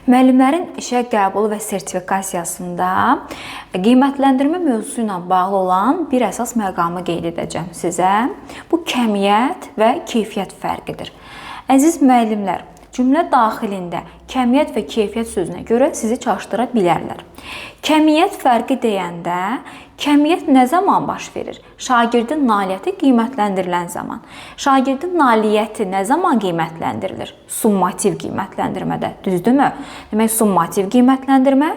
Müəllimlərin işə qəbulu və sertifikasiyasında qiymətləndirmə mövzusu ilə bağlı olan bir əsas məqamı qeyd edəcəm sizə. Bu kəmiyyət və keyfiyyət fərqidir. Əziz müəllimlər, cümlə daxilində kəmiyyət və keyfiyyət sözünə görə sizi çaşdıra bilərlər. Kəmiyyət fərqi deyəndə kəmiyyət nə zaman baş verir? Şagirdin nailiyyəti qiymətləndirilən zaman. Şagirdin nailiyyəti nə zaman qiymətləndirilir? Summativ qiymətləndirmədə, düzdürmü? Demək, summativ qiymətləndirmə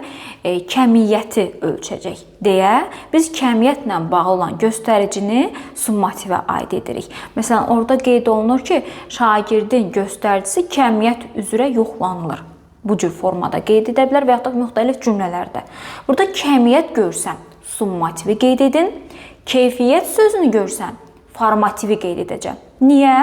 kəmiyyəti ölçəcək deyə biz kəmiyyətlə bağlı olan göstəricini summativə aid edirik. Məsələn, orada qeyd olunur ki, şagirdin göstəricisi kəmiyyət üzrə yoxlanılır. Bu cür formada qeyd edə bilər və yaxud da müxtəlif cümlələrdə. Burada kəmiyyət görsəm, summativi qeyd edin. Keyfiyyət sözünü görsəm, formativi qeyd edəcəm. Niyə?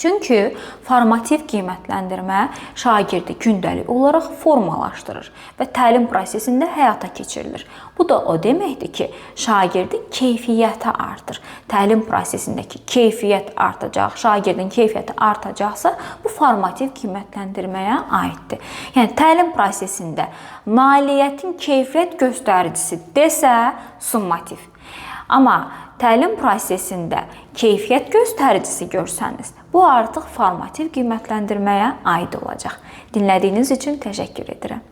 Çünki formativ qiymətləndirmə şagirdi gündəlik olaraq formalaşdırır və təlim prosesində həyata keçirilir. Bu da o deməkdir ki, şagirdin keyfiyyəti artır. Təlim prosesindəki keyfiyyət artacaq, şagirdin keyfiyyəti artacaqsa, bu formativ qiymətləndirməyə aiddir. Yəni təlim prosesində nailiyyətin keyfiyyət göstəricisi desə, summativ. Amma təlim prosesində keyfiyyət göstəricisi görsəniz, bu artıq formativ qiymətləndirməyə aid olacaq. Dinlədiyiniz üçün təşəkkür edirəm.